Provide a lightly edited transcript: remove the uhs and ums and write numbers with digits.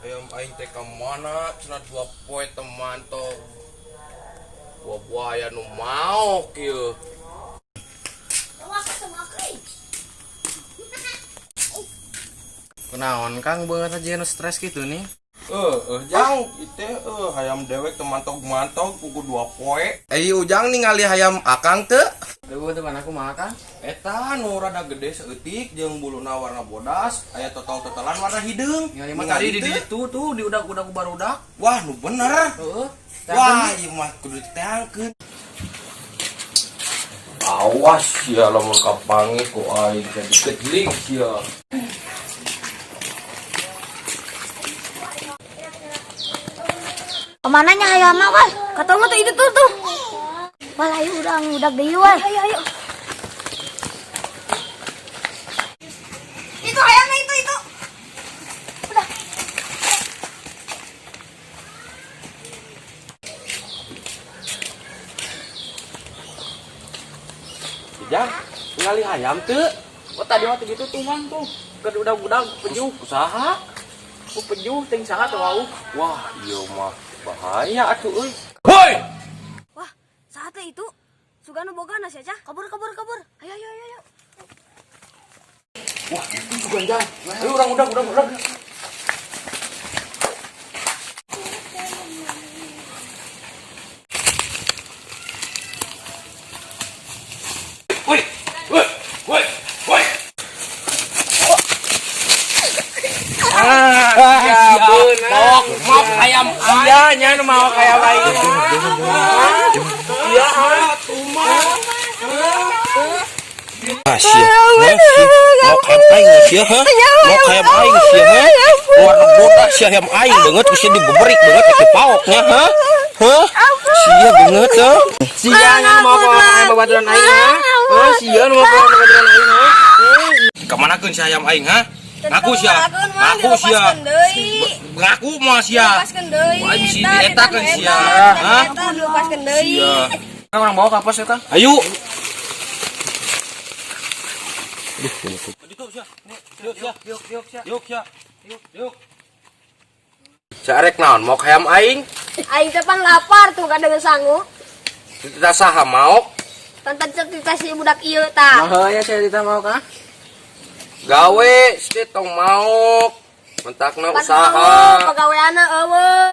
Hayam aing teh ka mana cenah 2 poe teu mantog. Buah-buah aya nu maok ieu. Kunaon, Kang, beungeut aja nu stres gitu nih? Eh, jang, itu hayam dewek teu mantog-mantog puguh 2 poe. Eh, Ujang ningali hayam akang teu? Duh, tuh kan aku makan. Eta nu rada gede saeutik jeung buluna warna bodas, aya totol-totolan warna hideung. Ningali mah tadi di ditu tuh di udak-udak barudak. Wah, nu bener. Heeh. Wah, ieu mah kudu diteangkeun. Awas ya lamun kapanggih ku aing jadi kejling sia. Kemana nya hayam mah, wah? Katanya tuh itu tuh tuh. Wah, ayo udah deui, wah. Ayo ayo. Itu hayamnya itu. Udah. Ujang, ningali hayam teu? Oh, tadi waktu gitu tuh, Mang, tuh. Ke udak-udak pejuh. Usaha? Ku pejuh ting saha tuh wau. Wah, ieu mah bahaya atuh euy. Woi! Wah, saatnya itu. Sugano boga nasi aja. Kabur, kabur, kabur. Ayo ayo ayo ayo. Wah, itu juga jang. Ayo urang udah udah udah. Woi, woi, woi, woi. Ah, ya, beunang. Maok hayam sia nya nu maok hayam aing. Iya, tuh. Ah, sia. Maok hayam aing sia, ha? Maok hayam aing sia, ha? Warna bodas sia hayam aing beungeut ku sia dibeberik beungeut ke paoknya, ha? Hah? Sia beungeut teh. Sia nya nu maok hayam babaturan aing, ha? Hah, sia nu maok hayam babaturan aing, ha? Kamanakeun si hayam aing, ha? Ngaku sia. Ngaku sia. Ngaku moal sia. Dilepaskeun deui. Wah, aing si Tah, dietakeun ditah, sia. eta, Hah? eta, dilepaskeun deui. Sia. Kang, urang bawa ka pos ya, Kang. Ayo. Yuk, sia. Yuk, yuk, sia. Yuk, sia. Yuk, yuk. Carek naon maok hayam aing? Aing teh pan lapar tuh kadang sangu. Kita saha maok? Tante cerita si budak ieu tah. Mah ya sia ditah maok, ah. Gawe sih tong maok. Mentakna Pan usaha. eueuh, pagaweanna eueuh.